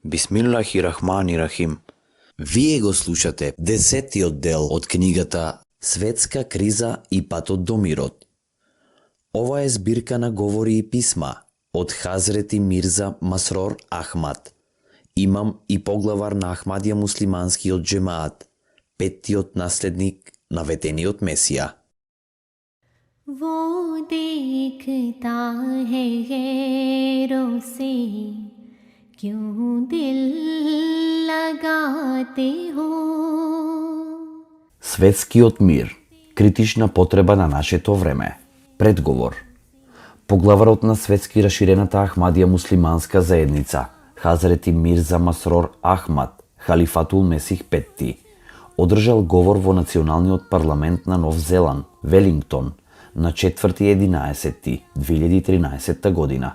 Бисмиллахи-рахмани-рахим. Вие го слушате 10-тиот дел од книгата Светска криза и патот до мирот. Ова е збирка на говори и писма од Хазрети Мирза Масрор Ахмад, имам и поглавар на Ахмадија муслиманскиот джемаат, петтиот наследник на ветениот Месија. वो देखता है गैरों से क्यों दिल लगाते हो. Светскиот мир. Критична потреба на нашето време. Предговор. Поглаварот на светски раширената Ахмадија муслиманска заедница, Хазрети Мирза Масрор Ахмад, Халифатул Месих Петти, одржал говор во Националниот парламент на Нов Зеланд, Велингтон, на 4.11.2013 година.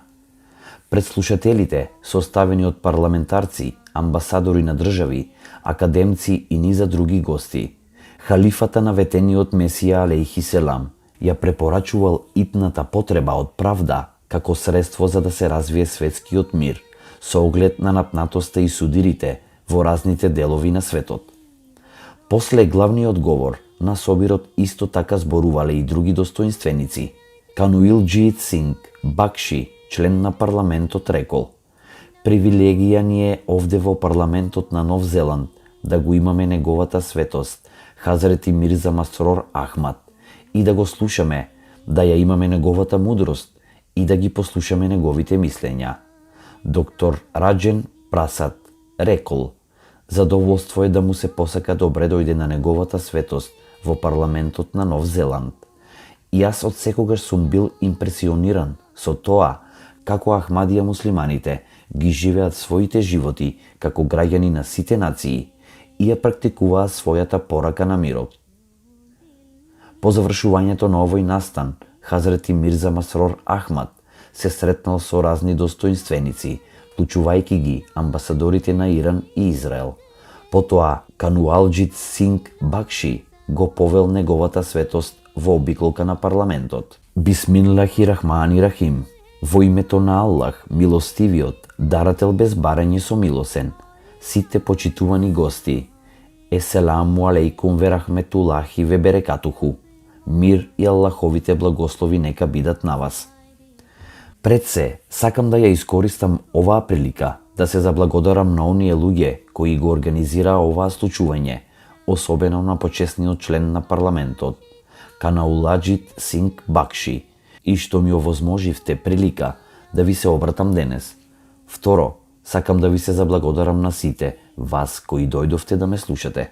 Пред слушателите, составени од парламентарци, амбасадори на држави, академци и низа други гости, халифата на ветениот Месија алейхи селам ја препорачувал итната потреба од правда како средство за да се развие светскиот мир, со оглед на напнатоста и судирите во разните делови на светот. После главниот говор, на собирот исто така зборувале и други достоинственици. Кануилџиит Синг Бакши, член на парламентот, рекол: привилегија ни е овде во парламентот на Нов Зеланд да го имаме неговата светост, Хазрети Мирза Масрор Ахмад, и да го слушаме, да ја имаме неговата мудрост и да ги послушаме неговите мислења. Доктор Раџен Прасад рекол: задоволство е да му се посака добре дојде на неговата светост во парламентот на Нов Зеланд. И јас од секогаш сум бил импресиониран со тоа како Ахмадија муслиманите ги живеат своите животи како граѓани на сите нации и ја практикуваат својата порака на мирот. По завршувањето на овој настан, Хазрети Мирза Масрор Ахмад се сретнал со разни достоинственици, вклучувајќи ги амбасадорите на Иран и Израел. Потоа Кануалџиит Синг Бакши го повел неговата светост во обиколка на парламентот. Бисмиллахи-рахмани-рахим. Во името на Аллах, милостивиот, дарател без барање со милосен, сите почитувани гости, еселаму алейкум ве рахметулахи ве берекатуху. Мир и Аллаховите благослови нека бидат на вас. Пред се, сакам да ја искористам оваа прилика да се заблагодарам на оние луѓе кои го организираа оваа случување, особено на почесниот член на парламентот, Кануалџиит Синг Бакши, и што ми овозможивте прилика да ви се обратам денес. Второ, сакам да ви се заблагодарам на сите вас кои дојдовте да ме слушате.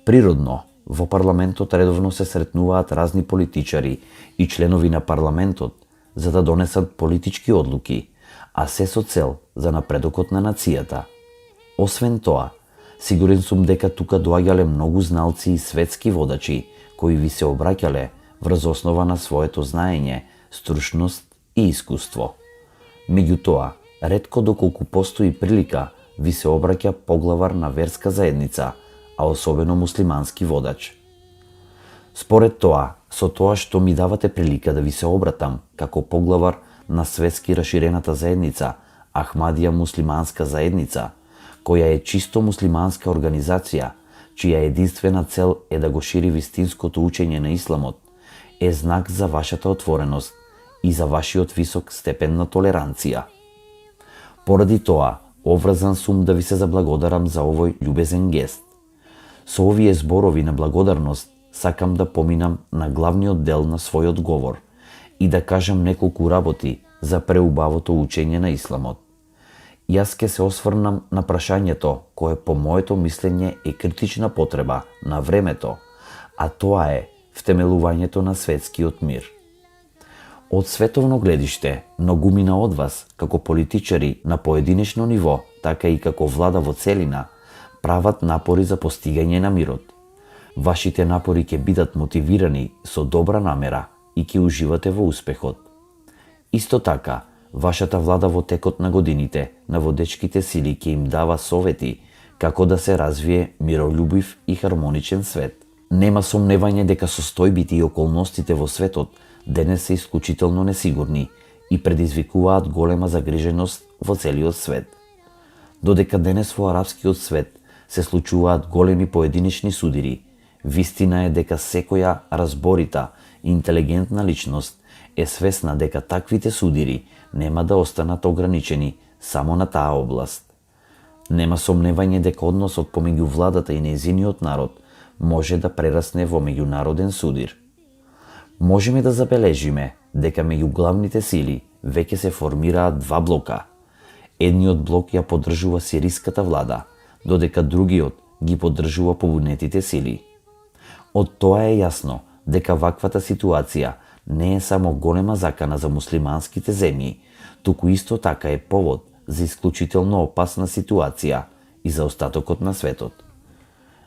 Природно, во парламентот редовно се сретнуваат разни политичари и членови на парламентот за да донесат политички одлуки, а се со цел за напредокот на нацијата. Освен тоа, сигурен сум дека тука доаѓале многу зналци и светски водачи кои ви се обраќале врз основа на своето знаење, стручност и искуство. Меѓутоа, ретко доколку постои прилика, ви се обраќа поглавар на верска заедница, а особено муслимански водач. Според тоа, со тоа што ми давате прилика да ви се обратам како поглавар на светски раширената заедница, Ахмадија муслиманска заедница, која е чисто муслиманска организација, чија единствена цел е да го шири вистинското учење на исламот, е знак за вашата отвореност и за вашиот висок степен на толеранција. Поради тоа, оврзан сум да ви се заблагодарам за овој љубезен гест. Со овие зборови на благодарност сакам да поминам на главниот дел на својот говор и да кажам неколку работи за преубавото учење на исламот. Јас ке се осврнам на прашањето кое по моето мислење е критична потреба на времето, а тоа е втемелувањето на светскиот мир. Од световно гледиште, многумина од вас, како политичари на поединечно ниво, така и како влада во целина, прават напори за постигање на мирот. Вашите напори ќе бидат мотивирани со добра намера и ќе уживате во успехот. Исто така, вашата влада во текот на годините на водечките сили ќе им дава совети како да се развие миролюбив и хармоничен свет. Нема сомневање дека состојбите и околностите во светот денес се исклучително несигурни и предизвикуваат голема загриженост во целиот свет. Додека денес во арапскиот свет се случуваат големи поединечни судири, вистина е дека секоја разборита и интелигентна личност е свесна дека таквите судири нема да останат ограничени само на таа област. Нема сомневање дека односот помеѓу владата и нејзиниот народ може да прерасне во меѓународен судир. Можеме да забележиме дека меѓу главните сили веќе се формираат два блока. Едниот блок ја поддржува сириската влада, додека другиот ги поддржува побунетите сили. Од тоа е јасно дека ваквата ситуација не е само голема закана за муслиманските земји, туку исто така е повод за исклучително опасна ситуација и за остатокот на светот.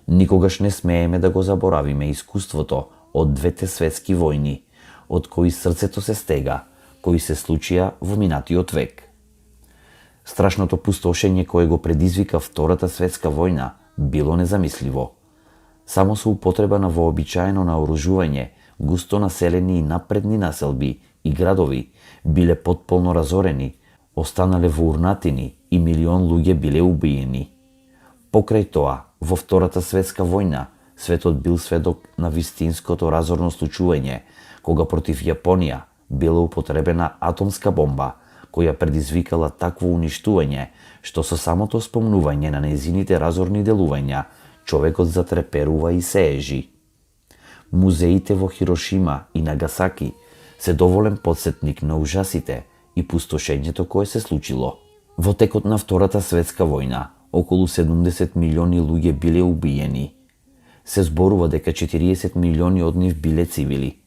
Никогаш не смееме да го заборавиме искуството од двете светски војни, од кои срцето се стега, кои се случија во минатиот век. Страшното пустошење кое го предизвика Втората светска војна било незамисливо. Само со употреба на вообичаено наоружување, густо населени и напредни населби и градови биле потполно разорени, останале во урнатини и милион луѓе биле убиени. Покрај тоа, во Втората светска војна, светот бил сведок на вистинското разорно случување, кога против Јапонија била употребена атомска бомба, која предизвикала такво уништување, што со самото спомнување на нејзините разорни делувања, човекот затреперува и се ежи. Музеите во Хирошима и Нагасаки се доволен потсетник на ужасите и пустошењето кое се случило. Во текот на Втората светска војна, околу 70 милиони луѓе биле убиени. Се зборува дека 40 милиони од нив биле цивили.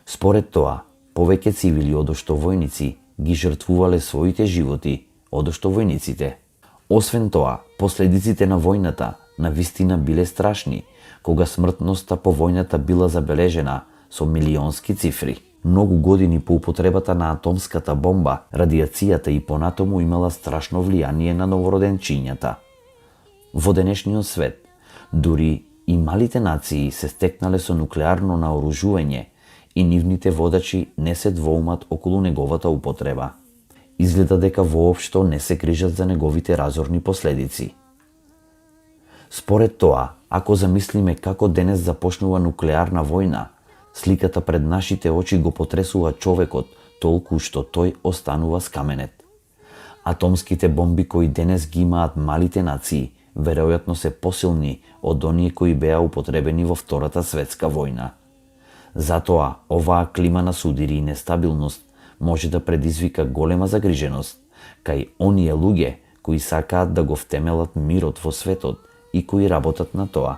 Според тоа, повеќе цивили одошто војници ги жртвувале своите животи одошто војниците. Освен тоа, последиците на војната на вистина биле страшни, кога смртноста по војната била забележена со милионски цифри. Многу години по употребата на атомската бомба, радиацијата и понатаму имала страшно влијание на новороденчињата. Во денешниот свет, дури и малите нации се стекнале со нуклеарно наоружување и нивните водачи не се двоумат околу неговата употреба. Изгледа дека воопшто не се грижат за неговите разорни последици. Според тоа, ако замислиме како денес започнува нуклеарна војна, сликата пред нашите очи го потресува човекот толку што тој останува скаменет. Атомските бомби кои денес ги имаат малите нации, веројатно се посилни од оние кои беа употребени во Втората светска војна. Затоа, оваа клима на судири и нестабилност може да предизвика голема загриженост кај оние луѓе кои сакаат да го втемелат мирот во светот и кои работат на тоа.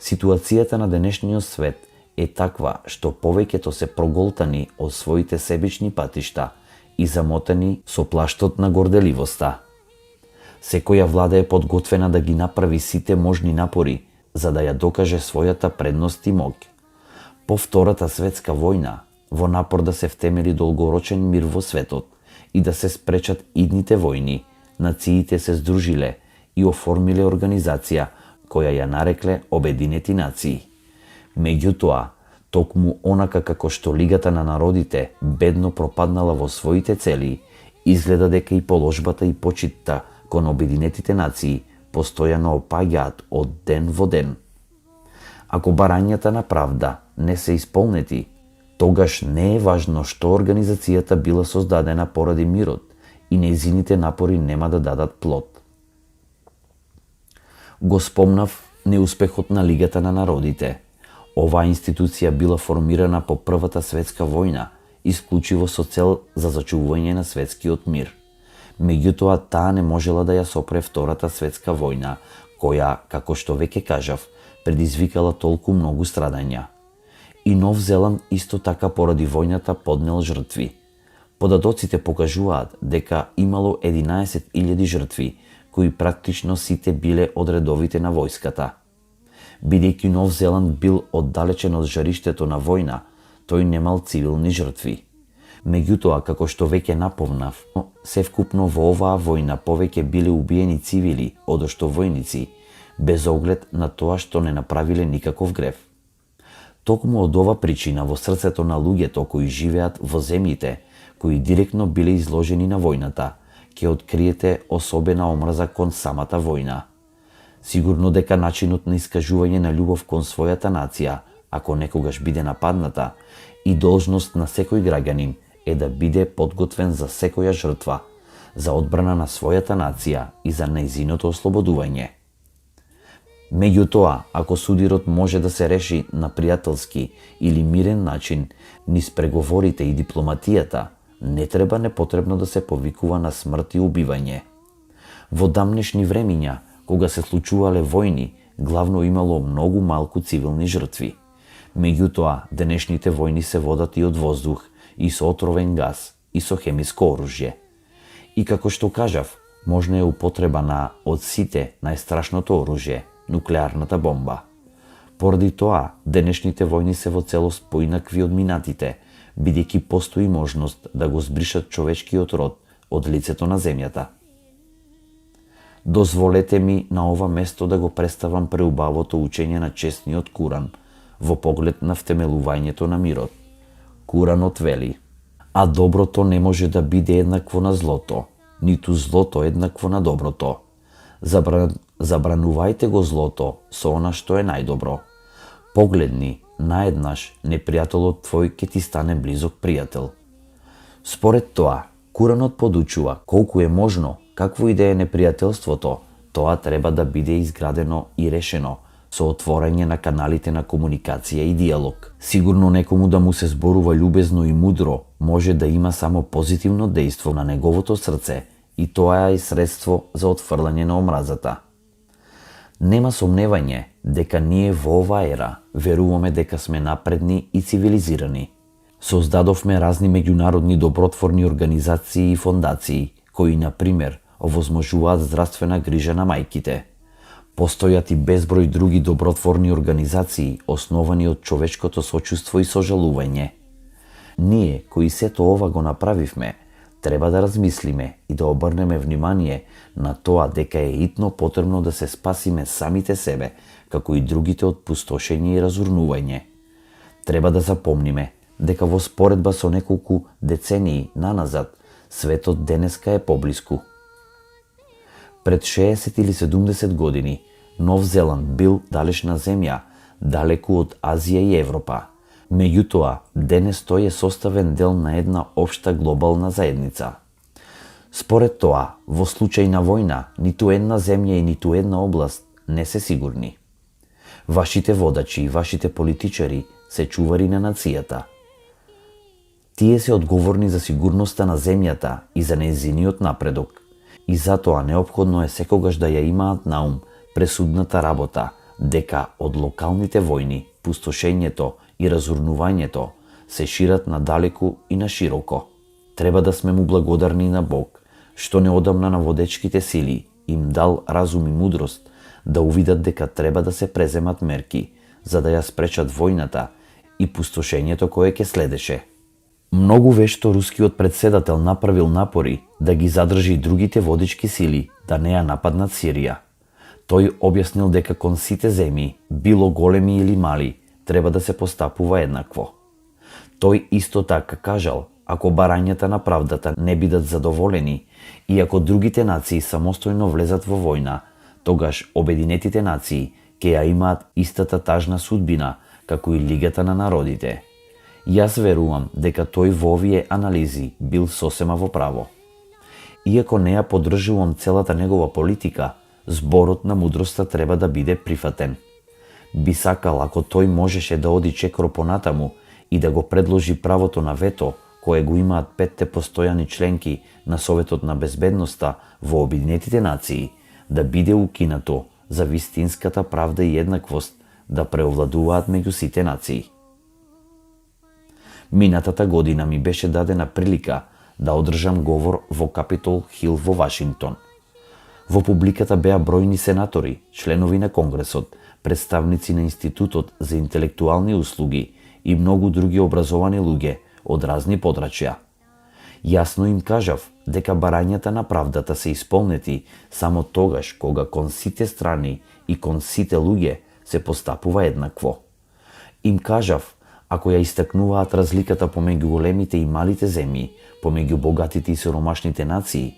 Ситуацијата на денешниот свет е таква што повеќето се проголтани од своите себични патишта и замотани со плаштот на горделивоста. Секоја влада е подготвена да ги направи сите можни напори за да ја докаже својата предност и моќ. По Втората светска војна, во напор да се втемели долгорочен мир во светот и да се спречат идните војни, нациите се здружиле и оформиле организација која ја нарекле Обединети нации. Меѓутоа, токму онака како што Лигата на народите бедно пропаднала во своите цели, изгледа дека и положбата и почитта кон Обединетите нации постојано опаѓаат од ден во ден. Ако барањата на правда не се исполнети, тогаш не е важно што организацијата била создадена поради мирот и нејзините напори нема да дадат плод. Го спомнав неуспехот на Лигата на народите. Оваа институција била формирана по Првата светска војна, исклучиво со цел за зачувување на светскиот мир. Меѓутоа, таа не можела да ја сопре Втората светска војна, која, како што веќе кажав, предизвикала толку многу страдања. И Нов Зеланд исто така поради војната поднел жртви. Податоците покажуваат дека имало 11.000 жртви, кои практично сите биле од редовите на војската. Бидејќи Нов Зеланд бил оддалечен од жариштето на војна, тој немал цивилни жртви. Меѓутоа, како што веќе напомнав, севкупно во оваа војна повеќе биле убиени цивили одошто војници, без оглед на тоа што не направиле никаков грев. Токму од ова причина во срцето на луѓето кои живеат во земјите, кои директно биле изложени на војната, ќе откриете особена омраза кон самата војна. Сигурно дека начинот на искажување на љубов кон својата нација, ако некогаш биде нападната, и должност на секој граѓанин е да биде подготвен за секоја жртва, за одбрана на својата нација и за нејзиното ослободување. Меѓутоа, ако судирот може да се реши на пријателски или мирен начин, низ преговорите и дипломатијата, не треба непотребно да се повикува на смрт и убивање. Во дамнешни времиња, кога се случувале војни, главно имало многу малку цивилни жртви. Меѓутоа, денешните војни се водат и од воздух, и со отровен газ, и со хемиско оружје. И како што кажав, можна е употреба на од сите најстрашното оружје, нуклеарната бомба. Поради тоа, денешните војни се во целост поинакви од минатите, бидејќи постои можност да го збришат човечкиот род од лицето на земјата. Дозволете ми на ова место да го представам преубавото учење на честниот Куран во поглед на втемелувањето на мирот. Куранот вели: а доброто не може да биде еднакво на злото, ниту злото еднакво на доброто. Забранувајте го злото со она што е најдобро. Погледни, наеднаш непријателот твој ќе ти стане близок пријател. Според тоа, Куранот подучува колку е можно, какво и да е непријателството, тоа треба да биде изградено и решено со отворање на каналите на комуникација и диалог. Сигурно некому да му се зборува љубезно и мудро може да има само позитивно дејство на неговото срце и тоа е средство за отфрлање на омразата. Нема сомневање дека ние во оваа ера веруваме дека сме напредни и цивилизирани. Создадовме разни меѓународни добротворни организации и фондации, кои, на пример, овозможуваат здравствена грижа на мајките. Постојат и безброј други добротворни организации, основани од човечкото сочувство и сожалување. Ние, кои сето ова го направивме, треба да размислиме и да обрнеме внимание на тоа дека е итно потребно да се спасиме самите себе, како и другите од пустошење и разурнување. Треба да запомниме дека во споредба со неколку децении наназад, светот денеска е поблиску. Пред 60 или 70 години, Нов Зеланд бил далечна земја, далеку од Азија и Европа. Меѓутоа, денес тој е составен дел на една општа глобална заедница. Според тоа, во случај на војна, ниту една земја и ниту една област не се сигурни. Вашите водачи и вашите политичари се чувари на нацијата. Тие се одговорни за сигурноста на земјата и за нејзиниот напредок. И затоа неопходно е секогаш да ја имаат на ум пресудната работа, дека од локалните војни, пустошењето и разурнувањето се шират надалеку и на широко. Треба да сме му благодарни на Бог, што неодамна на водечките сили им дал разум и мудрост да увидат дека треба да се преземат мерки, за да ја спречат војната и пустошењето кое ќе следеше. Многу вешто рускиот председател направил напори да ги задржи другите водички сили да не ја нападнат Сирија. Тој објаснил дека кон сите земји, било големи или мали, треба да се постапува еднакво. Тој исто така кажал, ако барањата на правдата не бидат задоволени и ако другите нации самостојно влезат во војна, тогаш Обединетите нации ќе ја имаат истата тажна судбина како и Лигата на народите. Јас верувам дека тој во овие анализи бил сосема во право. Иако не ја поддржувам целата негова политика, зборот на мудроста треба да биде прифатен. Би сакал ако тој можеше да оди чекор понатаму и да го предложи правото на вето, кое го имаат 5 постојани членки на Советот на безбедноста во Обединетите нации, да биде укинато за вистинската правда и еднаквост да преовладуваат меѓу сите нации. Минатата година ми беше дадена прилика да одржам говор во Капитол Хил во Вашингтон. Во публиката беа бројни сенатори, членови на Конгресот, представници на Институтот за интелектуални услуги и многу други образовани луѓе од разни подрачја. Јасно им кажав дека барањата на правдата се исполнети само тогаш кога кон сите страни и кон сите луѓе се постапува еднакво. Им кажав, ако ја истакнуваат разликата помеѓу големите и малите земји, помеѓу богатите и сиромашните нации,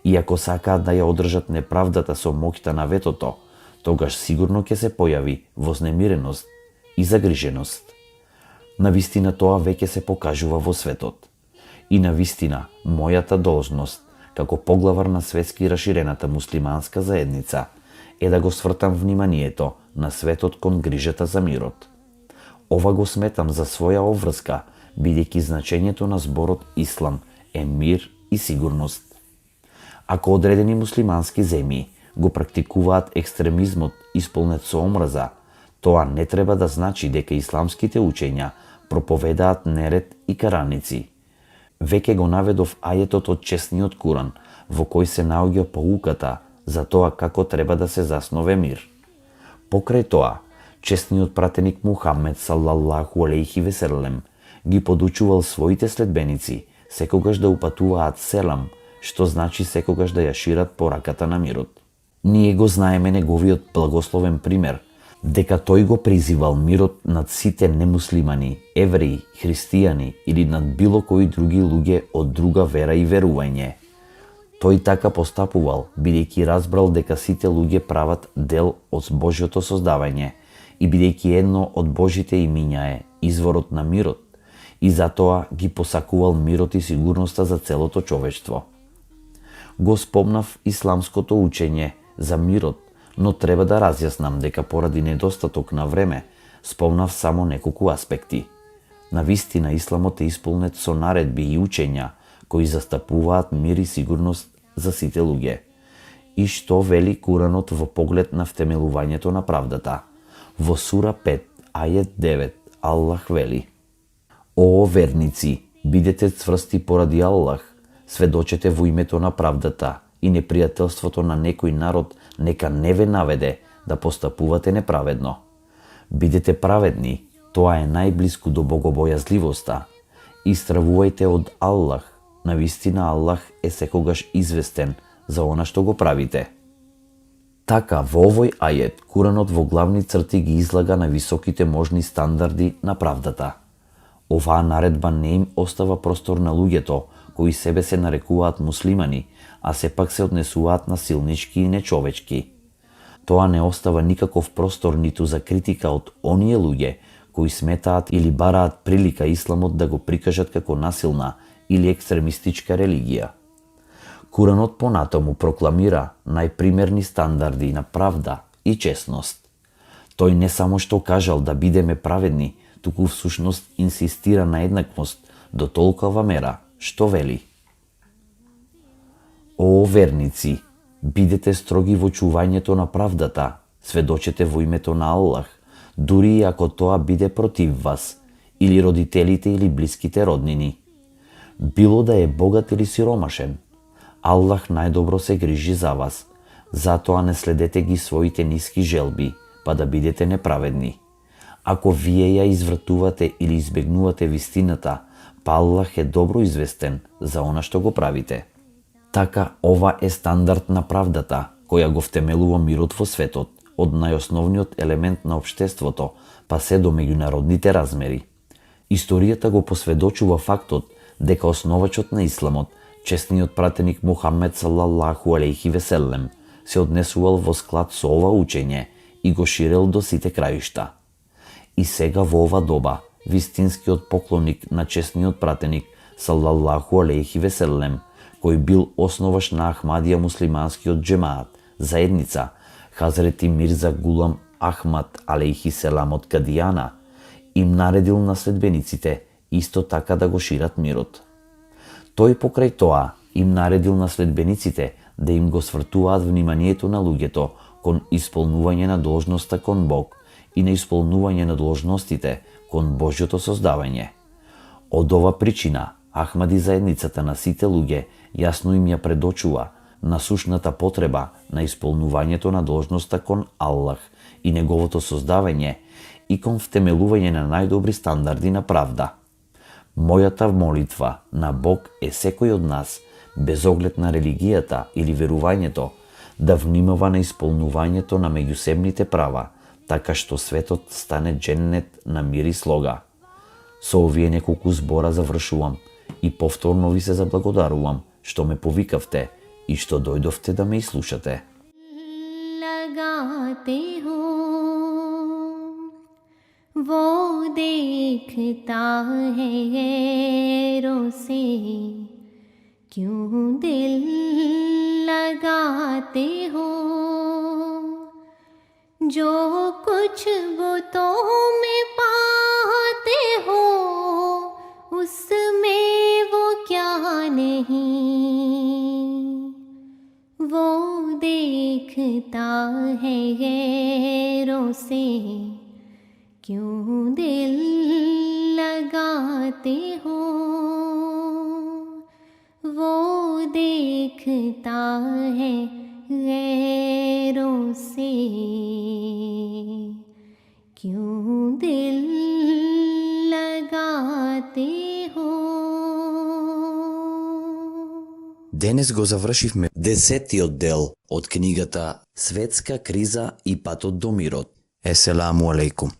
И ако сакаат да ја одржат неправдата со моќта на ветото, тогаш сигурно ќе се појави вознемиреност и загриженост. Навистина тоа веќе се покажува во светот. И навистина, мојата должност, како поглавар на светски раширената муслиманска заедница, е да го свртам вниманието на светот кон грижата за мирот. Ова го сметам за своја обврска, бидејќи значењето на зборот Ислам е мир и сигурност. Ако одредени муслимански земји го практикуваат екстремизмот исполнет со омраза, тоа не треба да значи дека исламските учења проповедаат неред и караници. Веќе го наведов ајетот од честниот Куран, во кој се наоѓа поуката за тоа како треба да се заснове мир. Покрај тоа, честниот пратеник Мухамед салаллаху алейхи веселем ги подучувал своите следбеници секогаш да упатуваат селам, што значи секогаш да ја шират пораката на мирот. Ние го знаеме неговиот благословен пример, дека тој го призивал мирот над сите немуслимани, евреи, христијани или над било кои други луѓе од друга вера и верување. Тој така постапувал, бидејќи разбрал дека сите луѓе прават дел од Божјото создавање и бидејќи едно од Божите имиња е изворот на мирот, и затоа ги посакувал мирот и сигурноста за целото човештво. Го спомнав исламското учење за мирот, но треба да разјаснам дека поради недостаток на време спомнав само неколку аспекти. Навистина исламот е исполнет со наредби и учења кои застапуваат мир и сигурност за сите луѓе. И што вели Куранот во поглед на втемелувањето на правдата? Во сура 5, ајет 9, Аллах вели: О верници, бидете цврсти поради Аллах, сведочете во името на правдата и непријателството на некој народ нека не ве наведе да постапувате неправедно. Бидете праведни, тоа е најблиску до богобојазливоста. Истравувајте од Аллах, навистина Аллах е секогаш известен за она што го правите. Така, во овој ајет, Куранот во главни црти ги излага на високите можни стандарди на правдата. Оваа наредба не им остава простор на луѓето, кои себе се нарекуваат муслимани, а сепак се однесуваат насилнички и нечовечки. Тоа не остава никаков простор ниту за критика од оние луѓе, кои сметаат или бараат прилика исламот да го прикажат како насилна или екстремистичка религија. Куранот понатаму прокламира најпримерни стандарди на правда и честност. Тој не само што кажал да бидеме праведни, туку всушност инсистира на еднаквост до толкова мера што вели: О верници, бидете строги во чувањето на правдата, сведочете во името на Аллах, дури и ако тоа биде против вас, или родителите или блиските роднини. Било да е богат или сиромашен, Аллах најдобро се грижи за вас, затоа не следете ги своите ниски желби, па да бидете неправедни. Ако вие ја извратувате или избегнувате вистината, па Аллах е добро известен за она што го правите. Така, ова е стандард на правдата, која го втемелува мирот во светот, од најосновниот елемент на општеството, па се до меѓународните размери. Историјата го посведочува фактот дека основачот на исламот, честниот пратеник Мухамед салаллаху алейхи веселем, се однесувал во склад со ова учење и го ширел до сите краишта. И сега во ова доба, вистинскиот поклоник на честниот пратеник салаллаху алейхи веселем, кој бил основаш на Ахмадија муслиманскиот джемаат, заедница, Хазрети Мирза Гулам Ахмад алейхи селам од Кадијана, им наредил на следбениците исто така да го шират мирот. Тој покрај тоа им наредил на следбениците да им го свртуваат вниманието на луѓето кон исполнување на должноста кон Бог и на исполнување на должностите кон Божјото создавање. Од ова причина, Ахмади заедницата на сите луѓе јасно им ја предочува насушната потреба на исполнувањето на должноста кон Аллах и неговото создавање и кон втемелување на најдобри стандарди на правда. Мојата молитва на Бог е секој од нас, без оглед на религијата или верувањето, да внимава на исполнувањето на меѓусебните права, така што светот стане дженнет на мир и слога. Со овие неколку збора завршувам и повторно ви се заблагодарувам што ме повикавте и што дојдовте да ме изслушате. लगाते हो वो देखता है गैरों से क्यों दिल लगाते हो जो कुछ बुतों में पाते हो उसमें वो क्या नहीं वो देखता है गैरों से क्यों दिल लगाते हो वो देखता है गैरों से क्यों दिल लगाते हो. Денес го завршивме 10-тиот дел од книгата Светска криза и патот до мирот. Еселаму алейкум.